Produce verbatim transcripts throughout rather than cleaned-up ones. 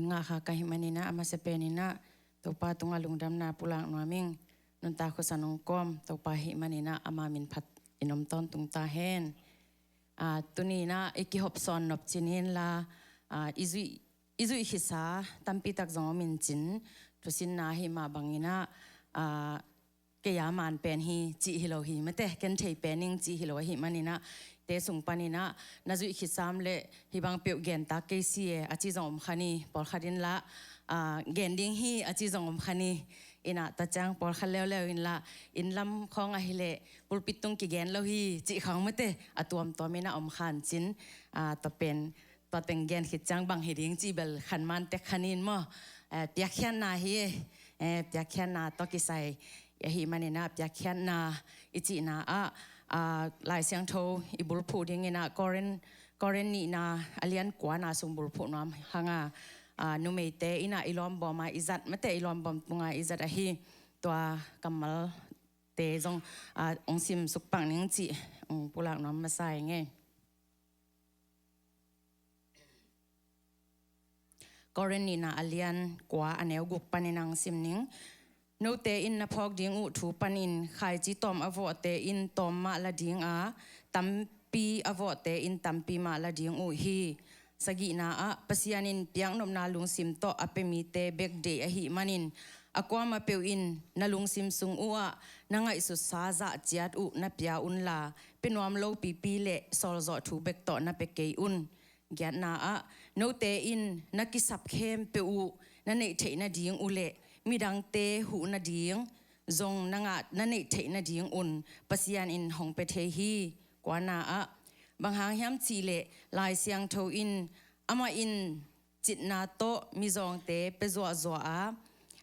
Ngah kha ka hih maninah a masa peninah Topa tungah lungdamna pulak nuam ing. Nuntak khuasan hong kawm Topa hih maninah ama min phat in om tawntung ta hen. Aa, tuninah i kihop sawn nop cin inla, aa, i zuih, i zuih khitsa tampi tak zong om in cin, thusinna hih mah banginah, aa, kei a man pen hi cih hi lo hi mate, ken thei pen ing cih hi lo ahih maninah, te sung paninah na zuih khitsam le hih bang peuh gentak kei si e a ci zong om kha ni, pawlkhat inla, aa, gen ding hi a ci zong om kha ni. Inah tua ciang pawlkhat leuleu inla, inn lam khawng ahileh pulpit tung kigen lo hi cih khawng mate, a tuamtuam inah om khan cin, aa, tua pen tua teng gen khit ciang bang hi ding cih bel khan man tek khan in maw? Eh, piakkhiatna hi e. Eh, piakkhiatna tawh kisai ahih maninah piakkhiatna i cihna ah, ah, Lai Siangtho i bulphuh dinginah Korin, Korin nihna a lian kuana sung bulphuh nuam hanga, ah, numeite inah i lawmbawm a i zat mate, i lawmbawm tunga i zat ahi tua kammalte zong, ah, hong sim suk pak ning cih hong pulak nuam masa ing e. Korin nihna a lian kua a neu guk panin hong sim ning. Note in na phawk ding uh thu panin khaici tawm a vawhte in tawm mah la ding a, tampi a vawhte in tampi mah la ding uh hi. Sagihna ah Pasian in piaknopna lungsim tawh a pia mite bek deih ahih manin, a kuamah peuh in na lungsim sung uh ah na ngaihsutsa zah ciat uh na pia unla, pia nuam lo pipi le sawlzawh thu bek tawh na pia kei un. Giatna ah note in na kisap khempeuh uh na neih theih nading uh le midangte huh nading zong na ngah na neih theih nading un Pasian in hong pia thei hi. Kuana ah bang hang hiam cihleh Lai Siangtho in amah in citna tawh mizawngte pia zuahzuah a,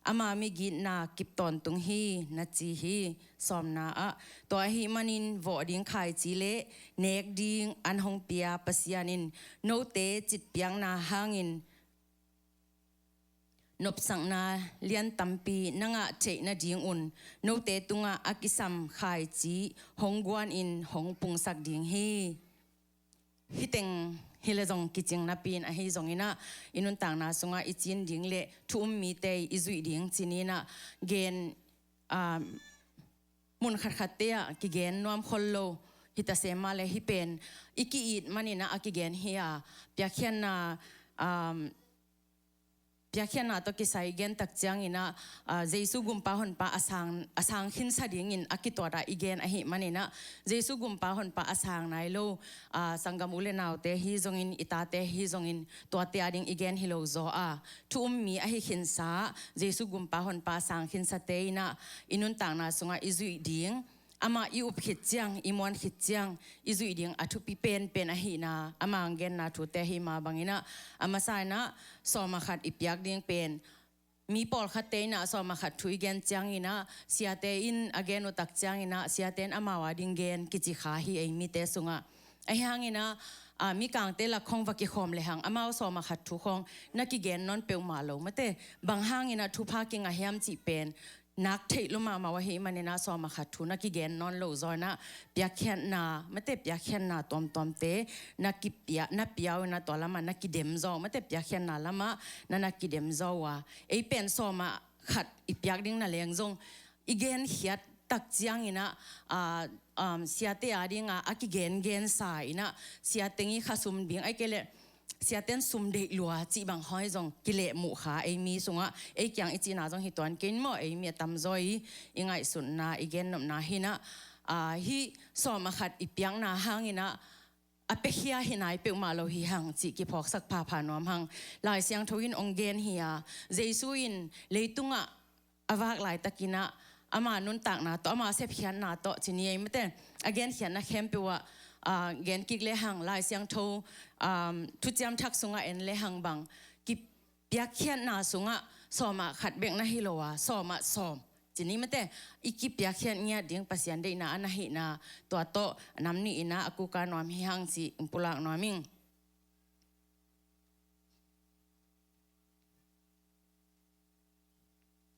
ama migitna kip tawntung hi na ci hi. Sawmna ah tua ahih manin vawh ding khaici le nek ding an hong pia Pasian in note citpiakna hangin nopsakna lian tampi na ngah theih nadingun note tungah a kisam khaici hong guanin hong pungsak ding hi. Hih teng hi le zong kicing napi in ahi zonginah i nuntakna sungah i cin ding le thu um mite i zuih ding cininah gen, ah, mun khatkhatte ah kigen nuam khol lo hi ta se mah le hih pen i ki-it maninah a kigen hi a, piakkhiatna, ah, piakkhiatna tawh kisai gen tak cianginah, ah, Jesu gumpa honpa a sang, a sang khinsa dingin a kituat ah i gen ahih maninah Jesu gumpa honpa a sang nai lo, ah, sanggam u le naute hi zongin i tate hi zongin tuate a ding i gen hi lo zaw a, thu um mi ahi khinsa Jesu gumpa honpa a sang khinsate inah i nuntakna sungah i zuih ding, amah i up khit ciang, i muan khit ciang i zuih ding a thupi penpen ahihna, amah hong genna thute ahi mah banginah, a masa inah sawm a khat i piak ding pen mi pawlkhatte inah sawm a khat thu i gen cianginah siate in a gen uh tak cianginah siate in amau a ding gen kici kha hi ei mite sungah. Ahi hanginah, ah, mikangte lak khawng va kikhawm lehang amau sawm a khat thu khawng na kigen nawn peuhmah lo mate, bang hanginah thupha kingah hiam cih pen nak theih lo mahmah uh ahih maninah sawm a khat thu na kigen nawn lo zaw inah piakkhiatna mate, piakkhiatna tuamtuamte na kipia, na pia uh inah tua lamah na kidem zaw mate, piakkhiatna lamah na na kidem zaw uh a, ei pen sawm a khat i piak ding na leng zong i genkhiat tak cianginah, ah, um, siate a dinga a kigengensa inah siate ngi kha sum ding ai kei leh siaten sum deih lua cih bang hawi zong kilehmuh kha ei mi sungah, ei kiang i cihna zong hi tuan kei in maw, ei mi a tamzaw i, i ngaihsutna i gennopna hinah, ah, hih sawm a khat i piakna hanginah a piakhia hi nai peuhmah lo hi hang cih kiphawksak phapha nuam hang. Lai Siangtho in hong gen hi a, Jesu in leitungah a vak laitakinah ama nuntakna tawh, ama sepkhiatna tawh cini ei mate, a genkhiatna khempeuh ah, ah, gen kik lehang Lai Siangtho, um, Thuciam Thak sungah en lehang bang ki piakkhiatna sungah sawm a khat bek na hi lo a, sawm a sawm cini mate, i kipiakkhiat ngiat ding Pasian deihna a na hihna tua tawh nam nih inah a kuka nuam hi hang cih in pulak nuam ing.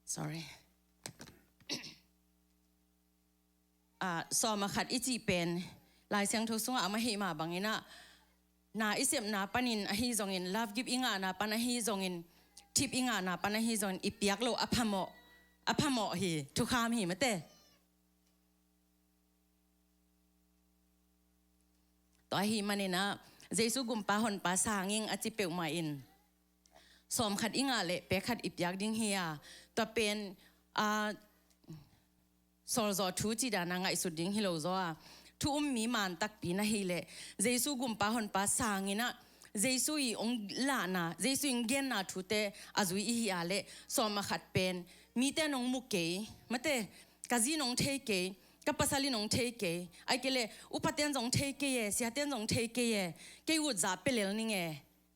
Sorry. Ah, sawm a khat i cih pen Lai Siangtho sungah a om ahih mah banginah na i sepna panin ahi zongin, love gift i ngahna pan ahi zongin, tip i ngahna pan ahi zongin i piak loh a phamawh, a phamawh hi, thukham hi mate. Tua ahih manin ah Jesu gumpa honpa sang ing a ci peuhmah in sawm khat i ngah leh pek khat i piak ding hi a, tua pen, ah, sawlzaw thu cih dan a ngaihsut ding hi lo zaw a, thu um mi man takpi na hih leh Jesu gumpa honpa sang in ah Jesu i hong lahna, Jesu i hong genna thute a zui i hih a leh sawm a khat pen mite in hong mu kei mate, ka zi in hong thei kei, ka pasal in hong thei kei, ahih kei leh upaten zong thei kei e, siaten zong thei kei e, kei ut zah pia lel ning e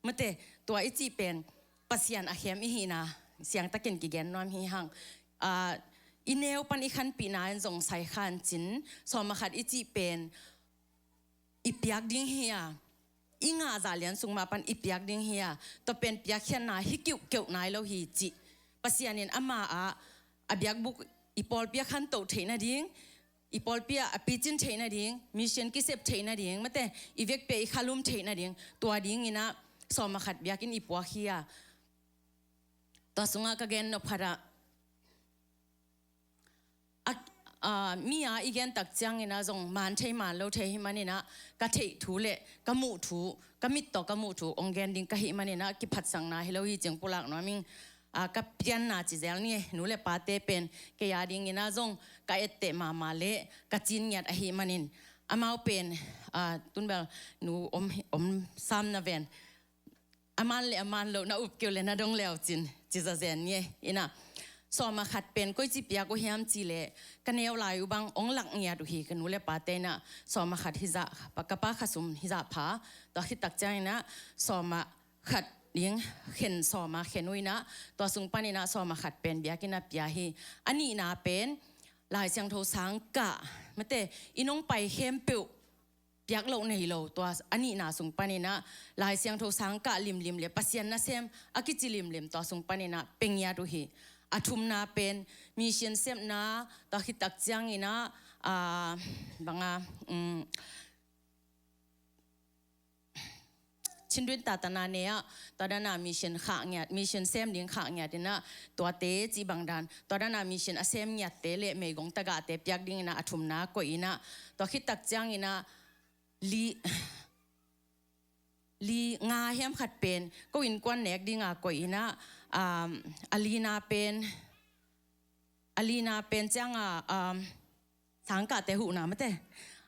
mate, tua i cih pen Pasian a khem i hihna siangtakin kigen nuam hi hang. Ah, i neu pan i khanpihna in zong sai khan cin, sawm a khat i cih pen i piak ding hi a, i ngah zah lian sung mah pan i piak ding hi a, tua pen piakkhiatna hi kiuhkeuh nai lo hi cih Pasian in ama ah a biakbuk i pawlpi a khantoh theih nading, i pawlpi ah a picin theih nading, mission kisep theih nading mate, i vekpi ah i khalum theih nading, tua dingin ah sawm a khat biakinn i puak hi a. Tua sungah ka gen nop khat ah, a, a, mi a i gen tak ciangin ah zong man thei man lo thei ahih manin ah ka theih thu le ka muh thu, ka mit tawh ka muh thu hong gen ding ka hih manin ah kiphatsakna hi lo hi cih pulak nuam ing. A, ka pianna ci zel ni, nu le pate pen kei a dingin ah zong ka etteh mahmah le ka cin ngiat ahih manin, amau pen, a, tunbel nu om, om sam na ven, a man le a man loh na up kei uh le na dong le uh cin, ci zazen ni e. In ah sawm a khat pen koici piak uh hiam cih leh ka neu lai uh bang hong lak ngiat uh hi, ka nu le pate in ah sawm a khat hi zah, pa, ka pa khasum hi zah pha, tua khit tak ciangin ah sawm a khat ding khen, sawm a khen uh in ah tua sung panin ah sawm a khat pen biakinn a pia hi. A nihna pen Lai Siangtho sang kah mate, i nong pai khempeuh piak loh nei lo, tua a nihna sung panin ah Lai Siangtho sang kah limlim le Pasian nasem a kici limlim, tua sung panin ah pia ngiat uh hi. A thumna pen mission sepna, tua khit tak ciangin ah, a, bang a, um, Chin Twin Tata na ne ah, tua dan a mission khah ngiat, mission sem ding khah ngiat in ah, tuate cih bang dan, tua dan a mission a sem ngiatte le meigong tagahte piak dingin ah a thumna koih in ah, tua khit tak ciangin ah li, li nga hiam khat pen ko innkuan nek ding a koih in ah, um, a lina pen, a lina pen ciang a, um, sang kahte huhna mate.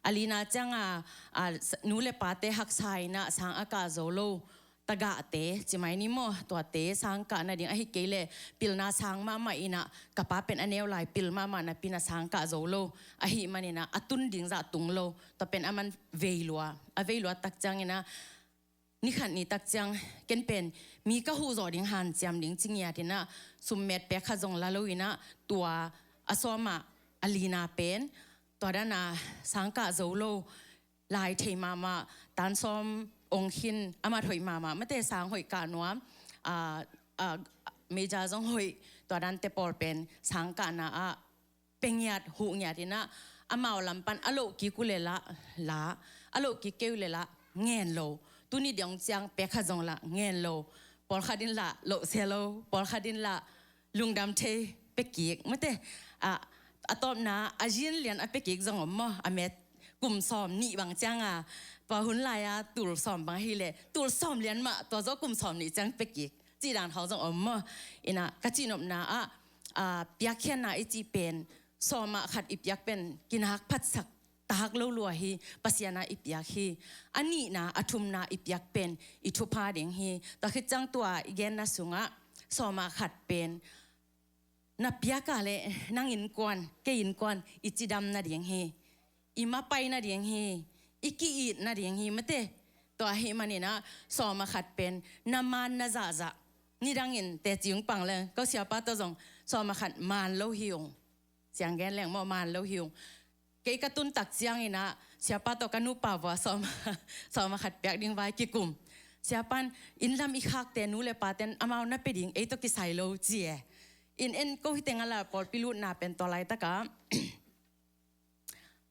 A lina ciang a, a, s-, nu le pate haksa in ah sang a kah zo lo tagahte ci mai ni maw, tuate sang kah nading, ahih kei leh pilna sang mahmah in ah, ka pa pen a neu lai pil mahmah napi in ah sang kah zo lo ahih manin ah a tun ding zah tung lo, tua pen a man vei lua, a vei lua tak ciangin ah, ni khat ni tak ciang ken pen mi ka huh zawh ding hanciam ding ci ngiat in ah, summet pek khat zong la lo in ah, tua a sawm a, a lina pen tua dan a sang kah zo lo, lai thei mahmah, tan sawm ong khin, a mat hoih mahmah mate, sang hoih kah nuam, a, a, meja zong hoih, tua dante pawl pen sang kahna ah pia ngiat, huh ngiat in ah, amau lam pan a loh kik uh leh la, la, a loh kik kei uh leh la, ngen lo. Tuni dong ciang pek khat zong la, ngen lo. Pawlkhat in la, loh sia lo. Pawlkhat in la, lungdam thei, pia kik mate. A, a tawpna, a zin lian a pia kik zong om maw. A met kum sawm nih bang ciang a, tua hun lai a tul sawm bang ahih leh, tul sawm lian mah, tua zaw kum sawm nih ciang pia kik, cih dan khawng zong om maw. In ah ka cihnopna ah, a, piakkhiatna i cih pen, sawm a khat i piak pen kinak phatsak tak lo lua hi, Pasian a i piak hi. A nihna, a thumna i piak pen i thupha ding hi. Tua khit ciang tua i genna sungah sawm a khat pen na piak a leh nang innkuan, kei innkuan i cidam nading hi, i mapai nading hi, i ki-it nading hi mate. Tua ahih manin ah sawm a khat pen na man na zahzah, nidangin teci ung pang leng, ko siapa tawh zong sawm a khat man lo hi ung. Siang gen leng maw, man lo hi ung. Kei ka tun tak ciangin ah siapa tawh ka nupa vua sawm, sawm a khat piak ding vai kikum. Siapa in, inn lam i khakte nu le paten amau na pia ding, ei tawh kisai lo ci e. In en ko hi teng a la pawlpi lutna pen tua laitak ah,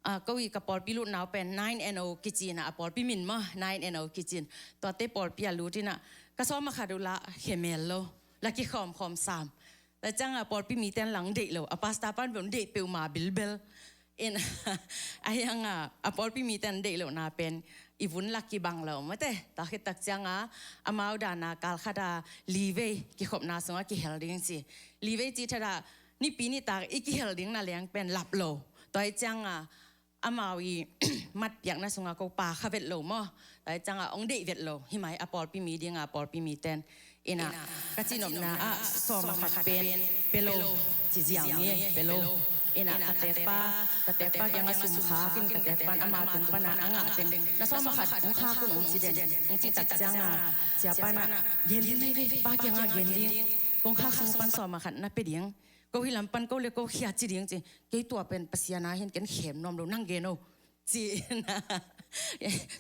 a, ko i ka pawlpi lutna uh pen nine and oh kici in ah, a pawlpi min maw, nine and oh kici in. Tuate pawlpi a lut in ah ka sawm a khat uh la khemel lo. La kikhawmkhawm sam. Tua cianga pawlpi mite in la hong deih lo, a pastor pan bel hong deih peuhmah bilbel. In, ahi hanga a pawlpi mite in deih lohna pen i vun la kibang lo mate. Tua khit tak cianga amau dana kal khata livei kikhopna sunga kihel ding ci. Livei cih thadah nipi nitak i kihel ding na leng pen lap lo. Tua hi cianga amau i matpiakna sunga ko pa kha vet lo maw? Tua hi cianga hong deih vet lo. Himai a pawlpi mi dinga pawlpi mite in ina ka cihnopna ah sawm a khat pen pia lo ci ziau ni e, pia lo. Ina ka tekpa, ka tekpa kianga sum khak in ka tekpa in ama tung pana a ngah teng na sawm a khat hong khak un hong ci den. Hong cih tak cianga siapa in ah gen ding hi ve, pa kianga gen ding. Kong khak sung pan sawm a khat na pia ding. Ko hi lam pan ko le ko khia ci ding ci. Kei tua pen Pasian a hin ken khem nuam lo, nang gen o. Ci na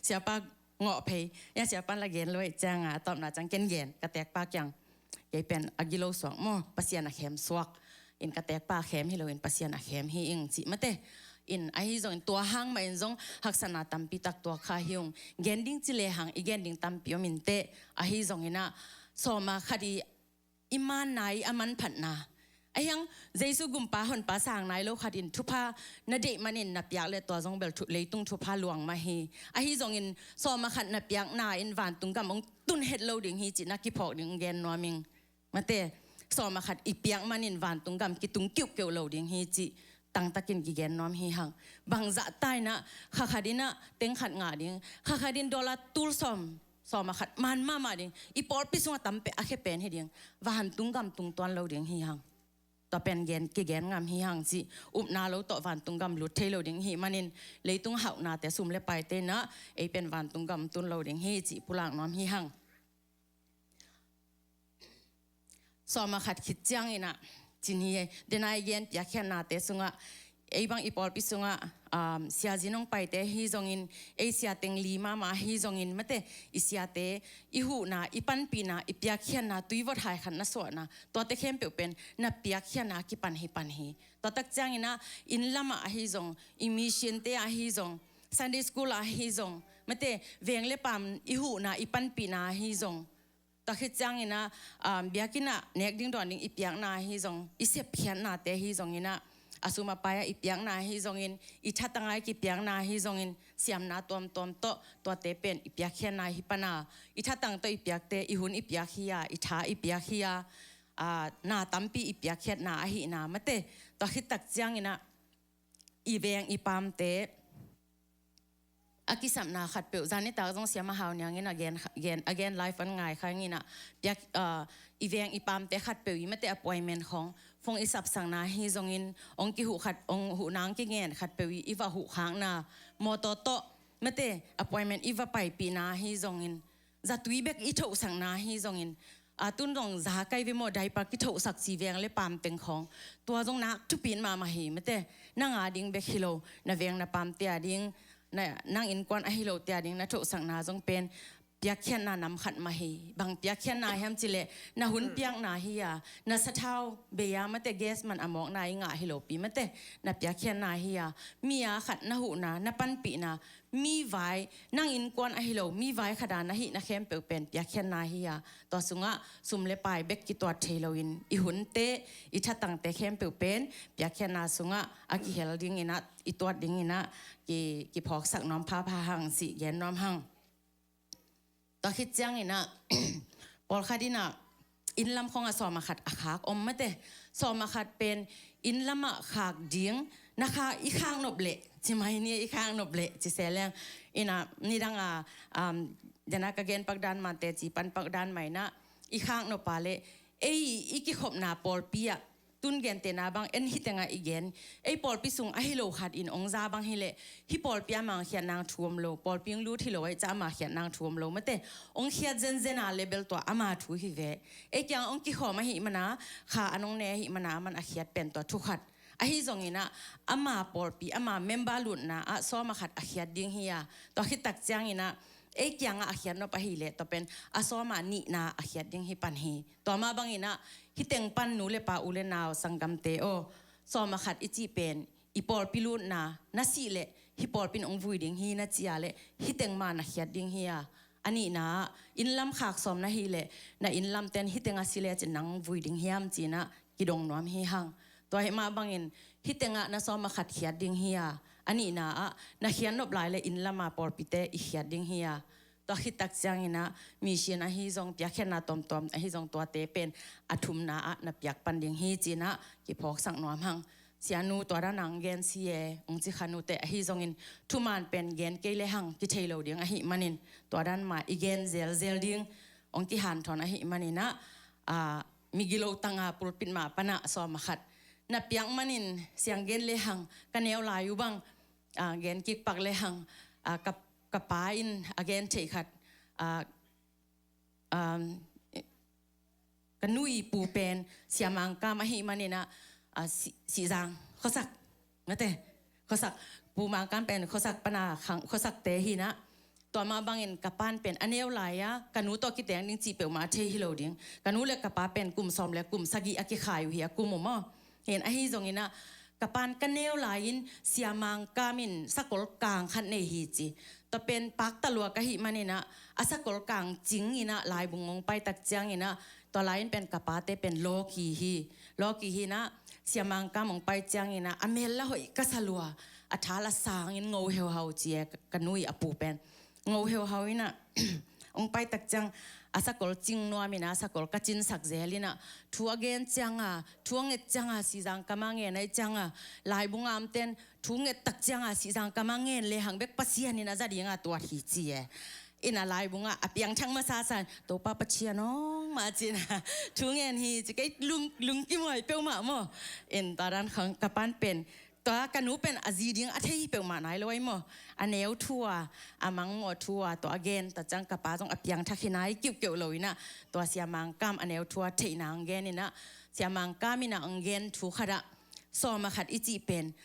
siapa ngawh phei. Ia siapa in la gen lo hi cianga a tawpna ciang ken gen ka tekpa kiang. Kei pen a gilo suak maw, Pasian a khem suak. In ka tekpa a khem hi lo in Pasian a khem hi ing ci mate. In ahi zongin tua hang mah in zong haksatna tampi tak tuak kha hi ung. Gen ding ci lehang i gen ding tampi om inteh. Ahi zongin ah sawm a khat i i manna i a manphatna. Ahi hang Jesu gumpa honpa sang nai lo khat in thupha na deih manin na piak le tua zong bel thu, leitung thupha luang mah hi. Ahi zongin sawm a khat na piakna in vantung gam hong tun het lo ding hi cih na kiphawk ding gen nuam ing. Mate, sawm a khat i piak manin vantung gam kitung kiuhkeuh lo ding hi cih tangtakin kigen nuam hi hang. Bangzah ta in ah kha khat in ah teng khat ngah ding, kha khat in dollar tul sawm, sawm a khat man mahmah ding. I pawlpi sungah tam peuh a khe pen hi ding. Vantung gam tung tuan lo ding hi hang. Tua pen gen, kigen ngam hi hang cih upna lo tawh vantung gam lut thei lo ding hi manin leitung hauhnate sum le paite in ah ei pen vantung gam tun lo ding hi cih pulak nuam hi hang. Sawm a khat khit ciangin ah cin hi ei, denai gen piakkhiatnate sungah ei bang i pawlpi sungah um, siazin hong paite hi zongin, ei sia teng li mahmah hi zongin mate, i siate i huhna, i panpihna, i piakkhiatna, tuivot hai khat na suahna, tuate khempeuh pen na piakkhiatna kipan hi pan hi. Tua tak ciangin ah inn lamah ahi zong, i mission te ahi zong, Sunday school ahi zong mate, veng le pam i huhna, i panpihna ahi zong, tua khit ciangin ah um, biakinn ah nek ding dawn ding i piakna ahi zong, i sepkhiatnate ahi zongin ah, a sum a pai ah i piakna ahi zongin, i thatang ah i kipiakna ahi zongin, siamna tuamtuam tawh tuate pen i piakkhiatna hi pan a, i thatang tawh i piakte, i hun i piak hi a, i tha i piak hi a, ah, na tampi i piakkhiatna ahihna mate. Tua khit tak ciangin ah i veng i pamte a kisapna khatpeuh, zanitak zong siam a hau niangin a gen, gen, a gen live an ngai kha ing in ah, piak, ah, i veng i pamte khatpeuh i mate appointment khong, phone i sapsakna hi zongin, hong kihuh khat, hong huhna hong kingen khatpeuh i, i va huhkhakna, mawtaw tawh mate appointment i va paipihna hi zongin, zatui bek i thohsakna hi zongin, a tun zong za kai ve maw, diaper kithohsak ci veng le pam teng khong, tua zong nak thupi in mahmah hi mate. Nang a ding bek hi lo, na veng na pamte a ding, na, nang innkuan ahi lote a ding na thohsakna zong pen piakkhiatna nam khat mah hi. Bang piakkhiatna hiam cih leh na hun piakna hi a, na sathau bei a mate, gas man a mawkna i ngah hi lopi mate, na piakkhiatna hi a, mi a khat na huhna, na panpihna, mi vai, nang innkuan ahi lo, mi vai khat a na hihna khempeuh pen piakkhiatna hi a, tua sungah sum le pai bek kituat thei loin i hunte, i thatangte khempeuh pen piakkhiatna sungah a kihel ding in ah, i tuat ding in ah, ki, kiphawksak nuam phapha hang cih gen nuam hang. Tua khit ciangin ah pawlkhat in ah inn lam khong a sawm a khat a khak om mate. Sawm a khat pen inn lamah khak ding, na khak, i khak nop leh ci mai ni, i khak nop leh ci se leng. In ah nidang a, um, dena ka gen pak dan mah teci pan pak dan mah in ah, i khak nop a leh ei i kikhopna pawlpi ah, tun gentehna bang en hi tengah i gen, ei pawlpi sung ahi lo khat in hong za bang hi leh, hih pawlpi ama hong khiat nang thu om lo, pawlpi hong lut hi lo ahih ciang ama khiat nang thu om lo mate, hong khiat zenzen a leh bel tua ama thu hi ve. Ei kiang hong kikhawm ahih mana, kha an hong ne ahih mana, aman a khiat pen tua thu khat. Ahi zongin ah ama pawlpi, ama member lutna ah sawm a khat a khiat ding hi a, tua khit tak ciangin ah ei kiangah a khiat nop ahih leh tua pen a sawm a nihna a khiat ding hi pan hi. Tua mah bangin ah hih teng pan nu le pa, u le nau, sanggamte aw, sawm a khat i cih pen i pawlpi lutna, na sih leh hih pawlpi in hong vui ding hi na ci a leh hih teng mah na khiat ding hi a, A nihna ah, inn lam khak sawm na hih leh, na inn lamten hih tengah si lecin nang vui ding hiam ci-in ah kidong nuam hi hang. Tua hi mah bangin hih tengah na sawm a khat khiat ding hi a, a nihna ah na khiat nop lai leh inn lam a pawlpite i khiat ding hi a. Tua khit tak ciangin ah mission ahi zong, piakkhiatna tuamtuam ahi zong, tuate pen a thumna ah na piak pan ding hi ci-in ah kiphawksak nuam hang. Sianu, tua dan a hong gen si e, hong ci kha, nute, ahi zongin thuman pen gen kei le hang kithei lo ding ahih manin tua dan mah i gen zelzel ding hong kihanthawn ahih manin ah, aa, migilo tang a pulpit mah pan ah sawm a khat na piak manin siang gen le hang ka neu lai uh bang, aa, gen kik pak le hang, aa, ka, ka pa in a gen theih khat, aa, um, ka nu i pu pen Sia Mang Kam ahih manin ah, ah, Si-, Sihzang khuasak, mate, khuasak, Pu Mang Kam pen khuasak pan a khang khuasakte hi-in ah, tua mah bangin ka pa'n pen a neu lai a ka nu tawh kiteng ding cih peuhmah a thei hi lo ding. Ka nu le ka pa pen kum sawm le kum sagih a kikhai uh hi a, kum uh maw. Hi-in ahi zongin ah ka pa'n ka neu lai-in Sia Mang Kam in sakol kang khat nei hi ci. Tua pen pakta lua ka hih manin ah, a sakol kang cingin ah laibung hong pai tak ciangin ah, tua lai-in pen ka pate pen lawki hi. Lawki hi-in ah, Sia Mang Kam hong pai ciangin ah, a mel la hoih ka sa lua, a tha la sangin ngo heuhau ci e, ka, ka nu i a pu pen. Ngo heuhau in ah, hong pai tak ciang, a sakol cing nuam in ah, a sakol ka cinsak zel in ah, thu a gen ciang a, thu a nget ciang a, Sihzang Kam a ngen ahih ciang a, laibung a omten thu nget tak ciang a, Sihzang Kam a ngen le hang bek Pasian in a za ding a tuat hi ci e. In ah laibung ah a piangthak masa sa in, Topa Pathian aw, mah ci-in ah thu ngen hi ci, kei lung, lungkim huai peuhmah maw. In tua dan khawng ka pa'n pen, tua ka nu pen a zi ding a thei peuhmah nai lo ahi maw. A neu thu a, a mangngilh thu a, tua a gen tak ciang ka pa zong a piangthak hi nai kiuhkeuh lo in ah, tua Sia Mang Kam a neu thu a theihna hong gen in ah, Sia Mang Kam in ah hong gen thu khat ah, sawm a khat i cih pen,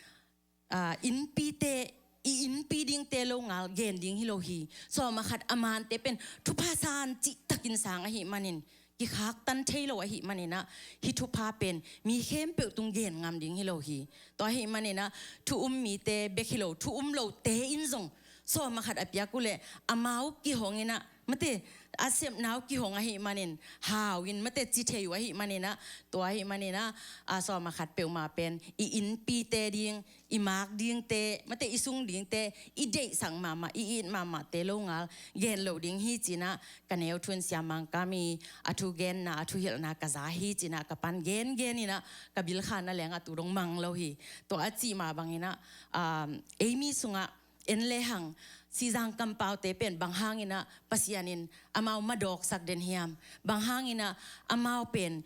aa, innpite, i innpi dingte lo ngal gen ding hi lo hi. Sawm a khat a mante pen thupha san cihtakin sang ahih manin, kikhaktan thei lo ahih manin ah, hih thupha pen mi khempeuh tung gen ngam ding hi lo hi. Tua ahih manin ah, thu um mite bek hi lo, thu um lote in zong sawm a khat a piak uh leh amau kihong in ah, mate, a sepna uh kihong ahih manin, hau in, mate, ci thei uh ahih manin ah, tua ahih manin ah, a sawm a khat peuhmah pen i innpite ding, i mak dingte, mate, i sung dingte, i deihsak mahmah, i it mahmahte lo ngal gen lo ding hi ci-in ah, ka neu thu in Sia Mang Kam i a thugenna, a thuhilhna ka za hi ci-in ah, ka pa'n gengen in ah, ka bilkha na leng a tu dong mang lo hi. Tua a cih mah bangin ah, um, ei mi sungah en le hang, Sihzang Kam paute pen bang hangin ah Pasian in amau madawksak den hiam, bang hangin ah amau pen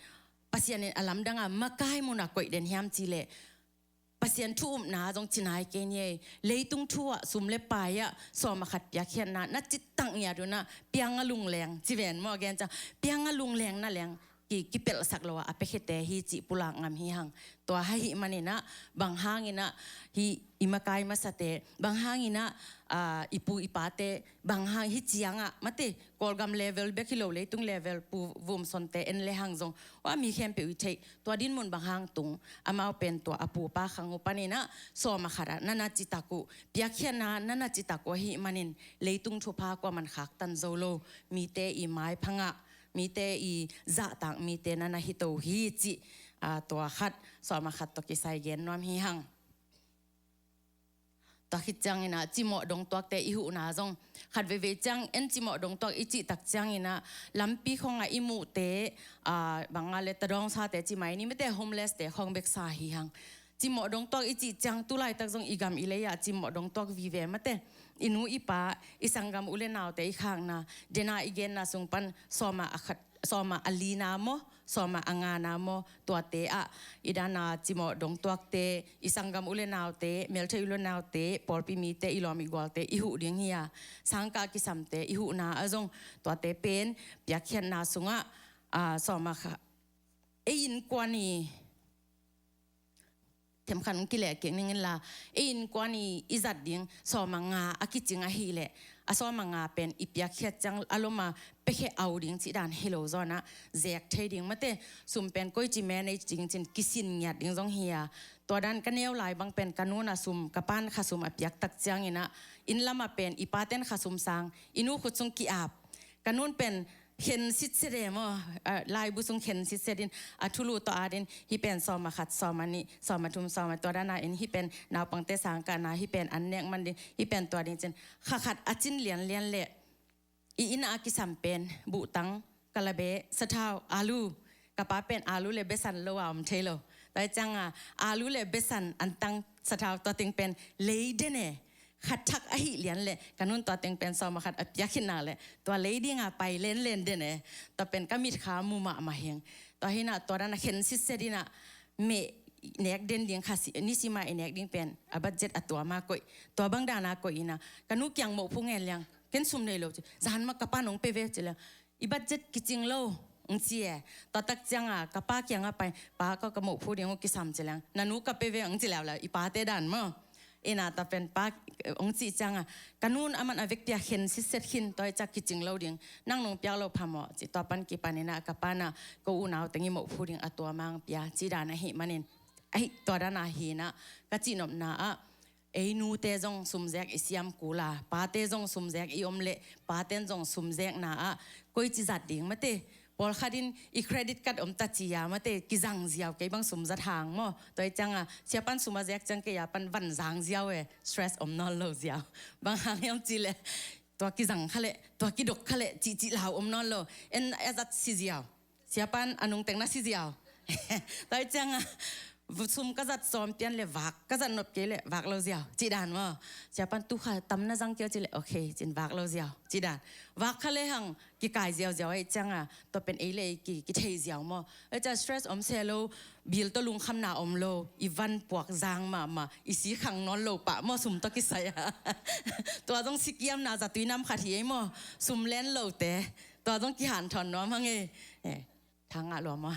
Pasian in a lamdang a makai mun a koih den hiam cih leh, Pasian thu upna zong ci nai kei ni ei, leitung thu ah, sum le pai ah, sawm a khat piakkhiatna na cihtak ngiat un ah, piang a lungleng, ci ven maw, a gen ciang, piang a lungleng na leng ki, kipelhsak lo a, a piakhiate hi cih pulak ngam hi hang. Tua ahih manin ah, bang hangin ah hih i makai masate, bang hangin ah, aa, i pu i pate, bang hang hih ciang ah, mate, Kawlgam level bek hi lo, leitung level, Pu Vum Sonte en le hang zong, ua, mi khempeuh i theih, tua dinmun bang hang tung, amau pen tua a pu pa khang uh panin ah sawm a khat ah na na citak uh, piakkhiatna na na citak uh ahih manin, leitung thupha kuaman khaktan zo lo, mite i maipha ngah, mite i zahtak mite na na hi to hi cih, aa, tua khat, sawm a khat tawh kisai gen nuam hi hang. Tua khit ciangin ah cimawh dongtuakte i huhna zong, khat veivei ciang en cimawh dongtuak i cih tak ciangin ah, lampi khawng ah i muhte, aa, bang a le tadawngsate ci mai ni, mate, homeless-te khawng bek sa hi hang. Cimawh dongtuak i cih ciang tu laitak zong i gam i lei ah cimawh dongtuak vive, mate. I nu i pa, i sanggam u le naute i khakna, den a i genna sung pan sawm a khat, sawm a lina maw, sawm a ngana maw, tuate ah i dan a cimawh dongtuakte, i sanggam u le naute, meltheih u le naute, pawlpi mite, i lawm i gualte i huh ding hi a, sangkah kisamte i huhna ah zong tuate pen piakkhiatna sungah, aa, sawm a khat, ei innkuan i, themkhat hong kileh kik ning inla, ei innkuan i, i zat ding sawm a nga a kicing ahih leh, a sawm a nga pen i piakkhiat ciang a lom a piakhia au ding cih dan hi lo zaw in ah, zek thei ding, mate, sum pen koici manage ding ci-in kisin ngiat ding zong hi a. Tua dan ka neu lai bang pen ka nu'n ah sum, ka pa'n khasum a piak tak ciangin ah, inn lam ah pen i pate'n khasum sang, i nu khut sung ki-ap, Ka nun pen khen sitset e maw, a, laibu sung khen sitset in, a thulu tawh at in, hih pen sawm a khat, sawm a nih, sawm a thum, sawm a, tua dan a in, hih pen naupangte sangkahna, hih pen an nek man ding, hih pen tua ding ci-in, kha khat a cin lianlian leh, i inn a kisam pen, buhtang, kalabe, sathau, alu, ka pa pen alu le besan lo a om thei lo. Tua hi ciang a, alu le besan, antang, sathau, tua teng pen lei den e. Khat thak ahih lian leh, ka nun tua teng pen sawm a khat a piak khit nak leh, tua lei ding a pai lenlen den e. Tua pen ka mitkha mu mahmah hi ing. Tua hi na, tua dan a khen sitset in a, meh nek den ding kha si, nisim a i nek ding pen, a budget a tuam a koih. Tua bang dan a koih in a, ka nu kiang mawhphu ngen leng, ken sum nei lo ci. Zan mah ka pa'n hong pe ve ci leng, i budget kicing lo, hong ci e. Tua tak ciang a, ka pa kiang a pai, pa, ka, ka mawhphu ding hong kisam ci leng, na nu ka pe ve, hong ci leuleu, i pate dan maw. Ina, tua pen pa, hong cih ciang a, ka nun aman a vekpi a khen sitset khin, tua hi ciang kicing lo ding, nang nong piak loh phamawh ci. Tua pan kipan in a, ka pa'n a, ko unau teng i mawhphu ding a tuam a hong pia, ci dan ahih manin, ahi, tua dan a hi na, ka cihnopna ah, ei nute zong sumzek i siam kul a, pate zong sumzek i om leh, pate'n zong sumzekna ah, koici zat ding mate, pawlkhat in i credit card om ta ci a mate, kizang ziau, kei bang sum zat hang maw. Tua hi ciang a, sia pa'n sum a zek ciang kei a pan van zang ziau e, stress om nawn lo ziau. Bang hang hiam cih leh, tua kizang kha leh, tua kidok kha leh, cihcih lau om nawn lo. En a zat si ziau. Sia pa'n a nungteng na si ziau. Tua hi ciang a, sum ka zat sawm pian leh vak, ka zat nop kei leh vak lo ziau. Cih dan maw. Sia pa'n tu kha tam na zang kei ci leh, okay, ci-in vak lo ziau. Cih dan. Vak kha lehang kikai ziauziau ahih ciang a, tua pen ei leh ei ki, kithei ziau maw. Ahih ciang stress om se lo, bill tawh lungkhamna om lo, i van puak zang mahmah, i si khang nawn lo pah maw, sum tawh kisai a. Tua zong sikiamna zatui nam khat hi ei maw, sum len lote. Tua zong kihanthawn nuam hang e. Eh, thang ngah lua maw.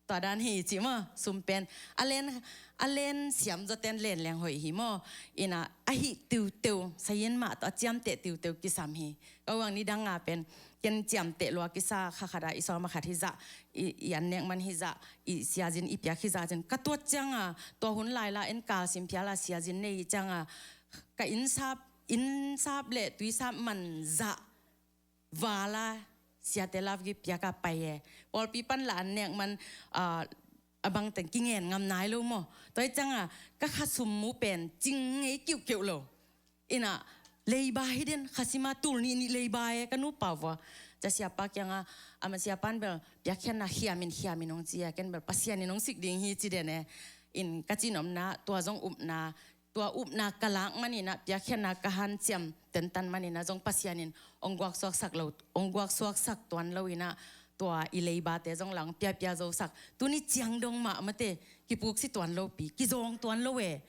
Tua dan hi ci maw, sum pen. A len, a len siam zawte'n len leng hoih hi maw. Ina, ahih tiuteu, sayin mah tawh a ciamteh tiuteu kisam hi. Ka uang ni dang a pen, ken ciamteh lua kisa kha khat a, i sawm a khat hi zah, i, i an nek man hi zah, i siazin i piak hi zah cin. Ka tuat ciang a, tua hun lai la en kal sim phial a siazin nei hi ciang a, ka innsap, innsap leh tuisap man zah val a, siate love gift piak a pai e. Pawlpi pan la an nek man, ah, a bang teng kingen ngam nai lo maw. Tua hi ciang a, ka kha sum mu pen cing ngei kiuhkeuh lo. Ina, leiba hi den, kha sim a tul nih nih leiba e, ka nu pau vua. Cia sia pa kiang a, ama sia pa'n bel, piakkhiatna khiam in, khiam in hong ci a, ken bel Pasian in hong sik ding hi ci den e. In ka cihnopna, tua zong upna, tua upna ka lak man in a, piakkhiatna ka hanciam tentan man in a, zong Pasian in hong guaksuaksak lo, hong guaksuaksak tuan lo in a, tua i leibate zong la hong piapia zosak. Tuni ciang dong mah mate, kipuksi tuan lo pi, kizawng tuan lo e.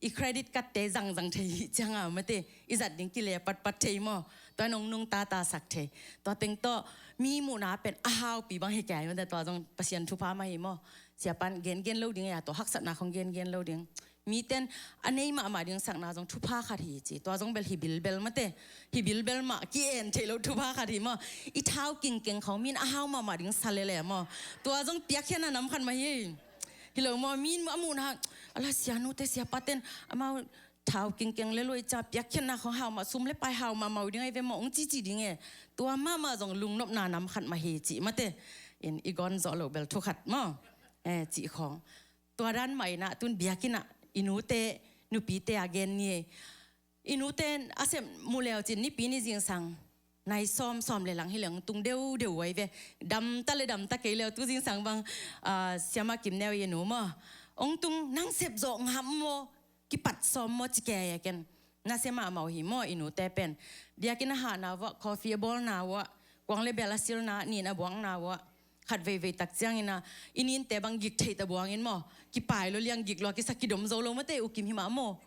I credit card te zangzang thei hi ciang a mate, i zat ding kile patpat thei maw. Tua in hong nungtatasak thei. Tua teng tawh, mi muhna pen a haupi bang hi kei mate, tua zong Pasian thupha mah hi maw. Sia pa'n gengen lo ding e, tua haksatna khong gengen lo ding. Mite'n a nei mahmah ding sakna zong thupha khat hi ci. Tua zong bel hi bilbel mate. Hi bilbel mah ki-en theih lo thupha khat hi maw. I thau kingkeng khong min a hau mahmah ding sa lele maw. Tua zong piakkhiatna nam khat mah hi. Hi lo maw, min a muhna, ala sia nute sia pate'n amau thau kingkeng le luai ca piakkhiatna khong hau mah, sum le pai hau mahmah uh ding ahi ve maw, hong cici ding e. Tua mahmah zong lungnopna nam khat mah hi ci mate. In i gawn zawh lo bel thu khat maw. Eh, cih khong. Tua dan mah in a, tun biakinn ah, i nute, nupite a gen ni e. I nute a sep mu leu cin nipi ni zingsang, nai sawm, sawm le lang hi leng tung deudeu uh ahi ve. Damta le damta kei leu tu zingsang bang, ah, Siama Kim Neu i nu maw. Hong tung nang sep zawh ngam maw, kipat sawm maw ci kei a ken. Nasia mahmah uh hi maw i nute pen. Biakinn a hahna uah, coffee a bawlna uah, kuang le bel a silna, nin a buakna uah. Khat veivei tak ciangin a, i ninte bang gik theih ta buangin maw. Kipai lua liang gik lua kisa kidom zo lo mate u kim hi mah maw.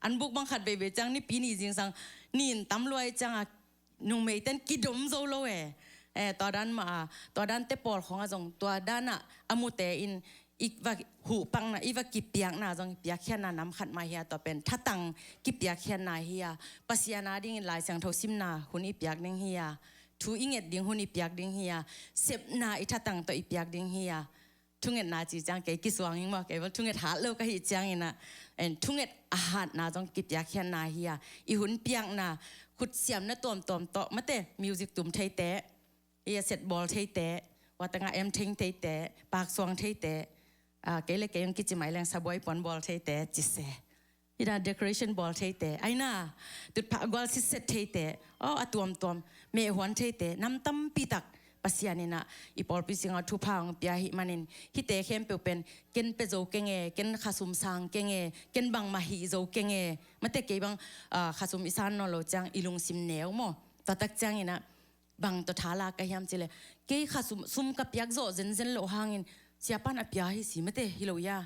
An buk bang khat veivei ciang nipi ni zingsang nin tam lua i ciang a, numeite'n kidom zo lo e. Eh, tua dan mah a, tua dante pawl khong a zong, tua dan a, a mute in, i va huhpakna, i va kipiakna zong, piakkhiatna nam khat mah hi a, tua pen thatang kipiakkhiatna hi a, Pasian a dingin Lai Siangtho simna hun i piak ding hi a, thu i nget ding hun i piak ding hi a, sepna i thatang tawh i piak ding hi a, thungetna ci ciang kei kisuang ing maw, kei bel thunget hat lo ka hih ciangin a, en thunget a hatna zong kipiakkhiatna hi a, i hun piakna, Khutsiamna tuamtuam tawh, mate, music tum theite, i a set bawl theite, watanga em theng theite, paksuang theite, a, kei le kei ong kici mai leng sabuai puan bawl theite, cise. Ina decoration bawl theite, aina tutphah gual sitset theite, aw, a tuamtuam, mehhuan theite, nam tampi tak Pasian ina i pawlpi singa thupha ong pia hi manin, hite khempeuh pen ken pe zo kenge, ken khasum sang kenge, ken bangmah hi zo kenge, mate, kei bang, a, khasum i san nawn lo ciang i lungsim neu maw. Tua tak ciang ina bang tawh thala ka hiam cile, kei khasum, sum ka piak zawh zenzen loh hangin siapan a pia hi si, mate, hi lo ia.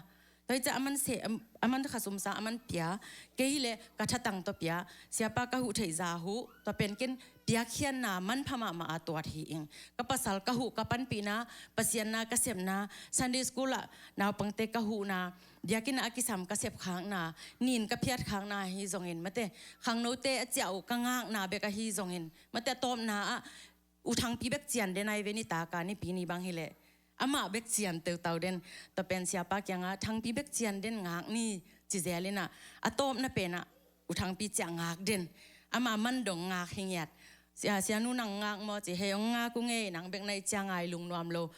Tua hi ciang aman se, am-, aman khasum sang aman pia, kei hile ka thatang tawh pia, siapa ka huh theih zah huh, tua pen ken piakkhiatna manpha mahmah a tuat hi ing. Ka pasal ka huh ka panpihna, Pasian na ka sepna, Sunday school ah naupangte ka huhna, biakinn ah a kisam ka sepkhakna, nin ka phiatkhakna hi zongin, mate, khangnote a ciah uh ka ngakna bek ahi zongin, mate, a tawpna ah U Thangpi bek cian den ai ve, nitak a Nipi ni bang hileh amah bek cian teutau den. Tua pen siapa kianga Thangpi bek cian den ngak ni ci zel ina, a tawpna pena U Thangpi ciah ngak den. Ama man dong ngak hi ngiat. Sia, sianu nang ngak maw ci, hei, ong ngak uh ngei, nang bek na i ciang ai lungnuam lo.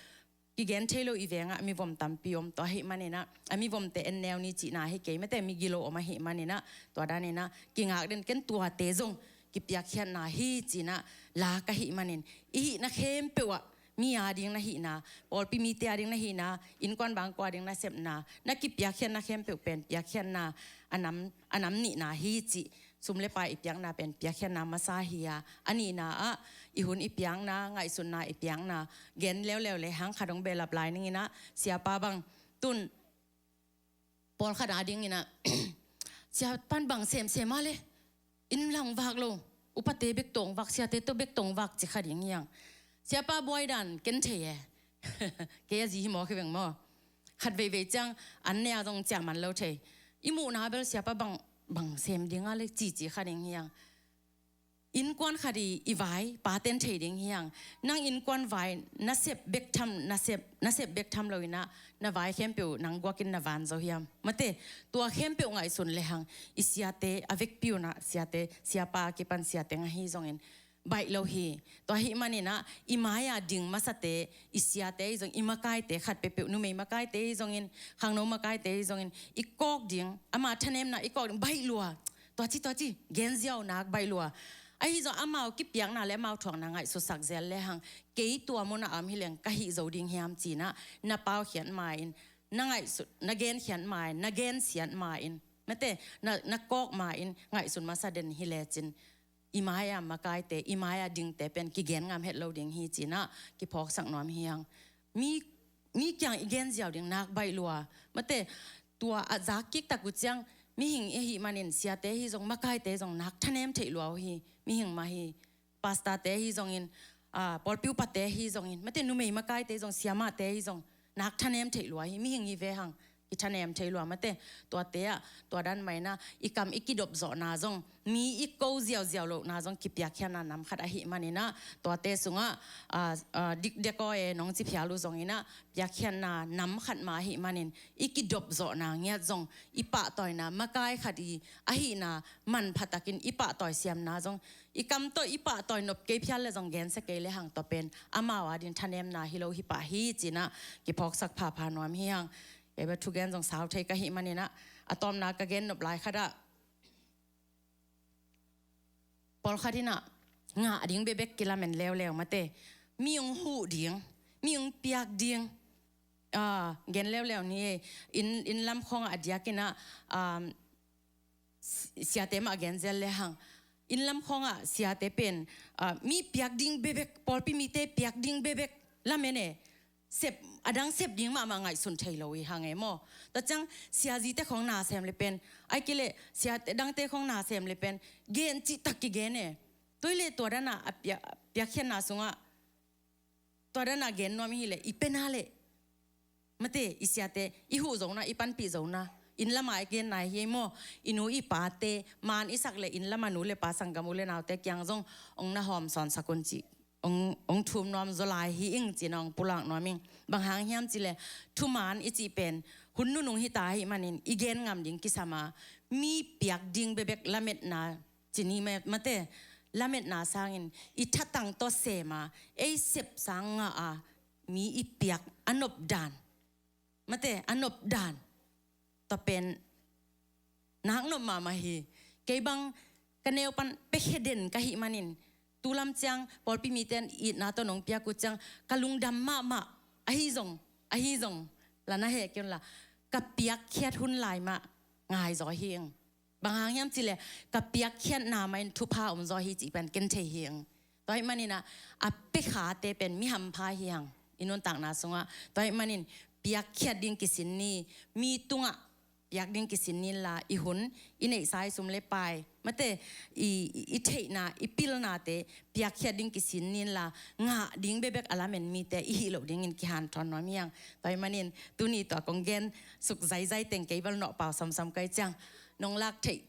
Kigen thei lo i vengah mivom tampi om, tua ahi manina a mivomte en neu ni cihna hi kei, mate, migilo om ahi manina tua danina kingak den. Ken tuate zong kipiakkhiatna hi cina la ka hi manin, i hihna khempeuh ah, mi a ding na hihna, pawlpi mite a ding na hihna, innkuan bangkua a ding na sepna, na kipiakkhiatna khempeuh pen piakkhiatna a nam, a nam nihna hi cih. Sum le pai i piakna pen piakkhiatna masa hi a, a nihna ah i hun i piakna, ngaihsutna i piakna, gen leuleu le hang khat ong behlap lai ning ina, siapa bang tun pawlkhat a ding ina, siapan bang semsem a le, inn lang vak lo, upate bek tawh ong vak, siate tawh bek tawh ong vak ci kha ding hiang. Siapa buai dan ken thei e. Kei a zi hi maw, khe veng maw. Khat veivei ciang an ne a zong ciah man lo thei. I muhna bel siapa bang, bang sem ding a le cici kha ding hiang. Innkuan khat i, i vai paten thei ding hiang. Nang innkuan vai na sep bek tham, na sep, na sep bek tham lo ina, na vai khempeuh nang guakin na van zo hiam, mate. Tua khempeuh ngaihsun le hang i siate a vekpi una, siate, siapa a kipan siate nga hi zongin baih lo hi. Tua hi manina i mai-a ding masate, i siate hi zong, i makaite khat peuhpeuh, numei makaite hi zongin, khangno makaite hi zongin, i kawk ding, ama thanemna i kawk ding baih lua. Tua ci, tua ci, gen ziau nak baih lua. Ahi zong amau kipiakna le amau thuakna ngaihsutsak zel le hang, kei tua muna a om hileng ka hih zo ding hiam cina, na paukhiat ma-in, na ngaihsut, na genkhiat ma-in, na gensiat ma-in, mate, na, na kawk ma-in ngaihsun masa den hi lecin, i mai-a makaite, i mai-a dingte pen kigen ngam het lo ding hi cina kiphawksak nuam hiang. Mi, mi kiang i gen ziau ding nak baih lua, mate. Tua a zak kik tak uh ciang mihing i hi manin siate hi zong, makaite zong nak thanem theih lua uh hi. Mihing mah hi, pastorte hi zongin, a, pawlpi upate hi zongin, mate, numei makaite zong, siamahte hi zong nak thanem theih lua hi. Mihing hi ve hang kithanem thei lua, mate. Tuate ah, tua dan maina i kam i kidop zawhna zong, mi i ko ziauziau lohna zong kipiakkhiatna nam khat ahi manina, tuate sungah, a, a, dikdek aw e nong ci phial uh zongina, piakkhiatna nam khat mah ahi manin, i kidop zawhna ngiat zong, i pahtawina makai khat i ahihna manpha takin i pahtawi siamna zong, i kam tawh i pahtawi nop kei phial le zong gensia kei le hang, tua pen amau a ding thanemna hi lo hi pah hi cina kiphawksak phapha nuam hi hang. Kei bel thugen zong sau thei ka hih manina, a tawmna ka gen nop lai khatah, pawlkhat ina ngah ding bekbek kilamen leuleu, mate. Mi ong huh ding, mi ong piak ding, a, gen leuleu ni e. Inn, inn lam khawngah a diakina, um, si-, siate mah gen zel le hang, inn lam khawngah siate pen, a, mi piak ding bekbek, pawlpi mite piak ding bekbek lamen e. Sep, a dang sep ding mahmah ngaihsun thei lo i hang e maw. Tua ciang siazite khawng na sem le pen, ai kei le siate dangte khawng na sem le pen gen cihtak kigen e. Tua hi le tua dana a pia-, piakkhiatna sungah tua dana gen nuam i hi le, i pena le, mate, i siate i huh zona, i panpih zona, inn lama i gen nai hi maw. I nu i pate man i sak le inn lama nu le pa, sanggam u le naute kiang zong ong na hawm sawnsak un cih ong, ong thum nuam zaw lai hi ing cina ong pulak nuam ing. Bang hang hiam cih le, thuman i cih pen hun nunung hi ta ahi manin i gen ngam ding kisam a, mi piak ding bekbek lametna ci ni, mate. lametna sangin i thatang tawh sem a, ei sep sang ngah a, mi i piak a nop dan, mate, a nop dan, tua pen nak nop mahmah hi. Kei bang ka neu pan piakhia den ka hih manin, tu lam ciang pawlpi mite in itna tawh nong piak uh ciang ka lungdam mahmah. Ahi zong, ahi zong, la na heh kei un la, ka piakkhiat hun lai mah ngai zaw hi ing. Bang hang hiam cih leh ka piakkhiatna mah in thupha om zaw hi cih pen ken thei hi ing. Tua hih manin ah, a piakkhate pen mi hampha hi hang i nuntakna sungah. Tua hih manin piakkhiat ding kisin ni, mi tungah piak ding kisin ni inla, i hun, i neihsa, i sum le pai, mate, i, i, i theihna, i pilnate piakkhiat ding kisin ni inla, ngah ding bekbek a lamen mite i hih loh dingin kihanthawn nuam hi hang. Tua hih manin tuni tua kong gen suk zaizai teng kei bel nawh pau samsam kai ciang, nong lak theih,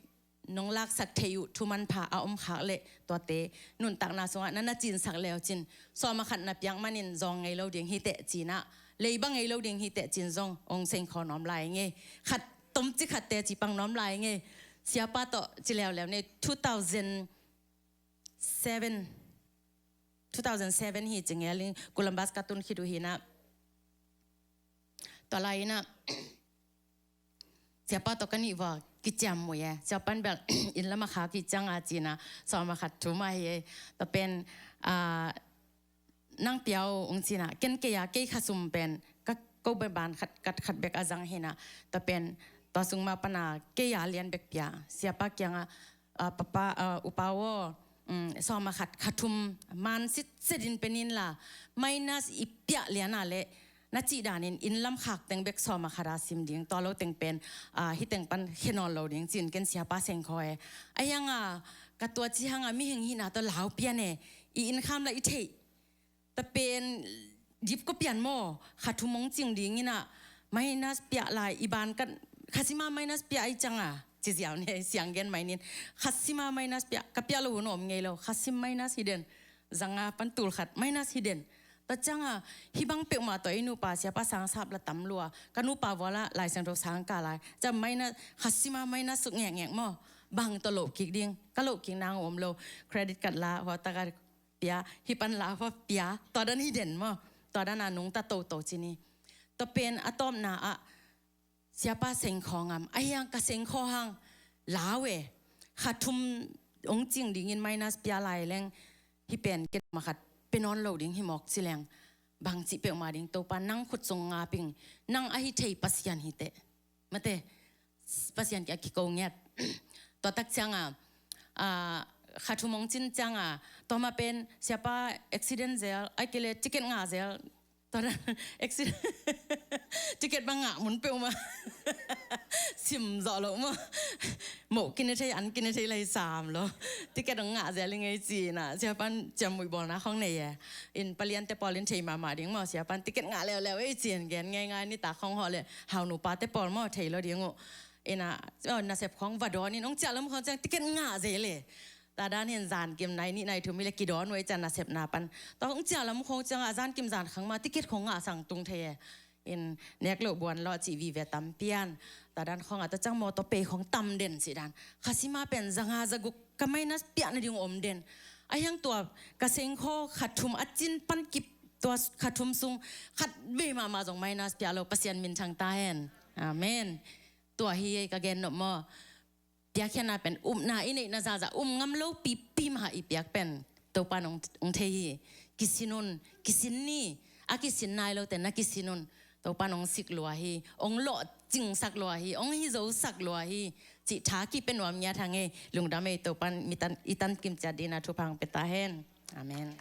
nong laksak theih uh thu manpha a om khak leh, tuate nuntakna sungah na na cinsak leu cin, sawm a khat na piak manin zawng ngei lo ding hi teh cin ah, leiba ngei lo ding hi teh cin zong ong sengkhaw nuam lai ngei. Khat, tomci khat teci pang nuam lai ngei. Siapa tawh ci leuleu nei, two thousand seven, two thousand seven hi ci ngel ing, Columbus ka tun khit uh hi na. Tua lai in ah, siapa tawh ka nih vua kiciam uh e. Siapa in bel inn lam a khak hi ciang a cin ah, sawm a khat thu mah hi e. Tua pen, ah, nang pia un, ong cin ah, ken kei a, kei kha sum pen ka ko banban khat, khat, khat bek a zang hi na. Tua pen, tua sung mah pan a kei a lian bek pia. Siapa kiangah, ah, papa, ah, upa aw, um, sawm a khat kha thum man sitset in pe ni inla, minus i piah lian a leh, na cih danin inn lam khak teng bek sawm a khat a sim ding, tua lo teng pen, ah, hih teng pan khia nawn lo ding cin ken siapa sengkhaw e. Ahi hang a, ka tua ci hang a mihing hihna tawh lau pian e, i inn kham la i theih. Tua pen dip ko pian maw, kha thum ong cing ding in ah, minus piah lai, i ban ka, kha sim a minus piah ahi ciang a, ci ziau ni, siang gen mai ning, kha sim a minus piah, ka piah loh hun om ngei lo, kha sim minus hi den, zanga pan tul khat minus hi den. Tua ciang a, hih bang peuhmah tawh i nupa siapa sang sap la tam lua, ka nupa vua la Lai Siangtho sang kah lai, ciang minus, kha sim a minus suk ngekngek maw, bang tawh loh kik ding, ka loh kik nang om lo, credit card la hua tak a pia, hih pan la hua pia, tua dan hi den maw, tua dan a nungta toto ci ni. Tua pen a tawpna ah, siapa sengkhaw ngam, ahi hang ka sengkhaw hang, lau e, kha thum ong cing dingin minus pia lai leng, hih pen ken ma khat pe nawn lo ding hi mawk ci leng, bang cih peuhmah ding Topa nang khut sung ngap ing, nang ahi thei Pasian hi teh. Mate, Pasian kiang kiko ngiat. Tua tak ciang a, ah, kha thum ong cin ciang a, tua mah pen siapa accident zel, ahih kei leh ticket ngah zel. Tua dan accident, ticket bang ngah mun peuhmah sim zawh loh maw. Moh kine thei, an kine thei lai sam lo. Ticket ong ngah zel i ngei ci-in ah, siapan ciamnuih bawlna khong nei e. In paliante pawl in thei mahmah ding maw, siapan ticket ngah leuleu ei ci-in gen ngeingai, nitak khong hawh leh hau nupate pawl maw thei lo ding uh. In ah, oh, nasep khong va dawn in, ong ciah lam khong ciang ticket ngah zel e. Tua dan hi-in zankim nai nih nai thum hi leh kidawn uh ei ciang nasepna pan. Tua ong ciah lam khong ciang a zankim zankhang mah ticket khong ngah sang tung thei e. In nek loh buan loh cih vive tam pian. Tua dan khong a, tua ciang mawtaw pei khong tam den cih dan. Kha sim a pen zanga zaguk ka minus piah nading om den. Ahi hang tua ka sengkhaw kha thum a cin pan kip, tua kha thum sung khat vei mahmah zong minus piah lo, Pasian minthang ta hen. Amen. Tua hi ei ka gen nop maw. Piakkhiatna pen upna i neihna zahzah, um ngam lo pipi mah i piak pen Topa in ong, ong thei hi. Kisin un, kisin ni, a kisin nai lote na kisin un. Topa in ong sik lua hi, ong lawhcingsak lua hi, ong hizosak lua hi. Cih tha kipia nuam ngiat hang ei, lungdam ei, Topa in mi tan, i tan kim ciat dingin a thupha ong pia ta hen. Amen.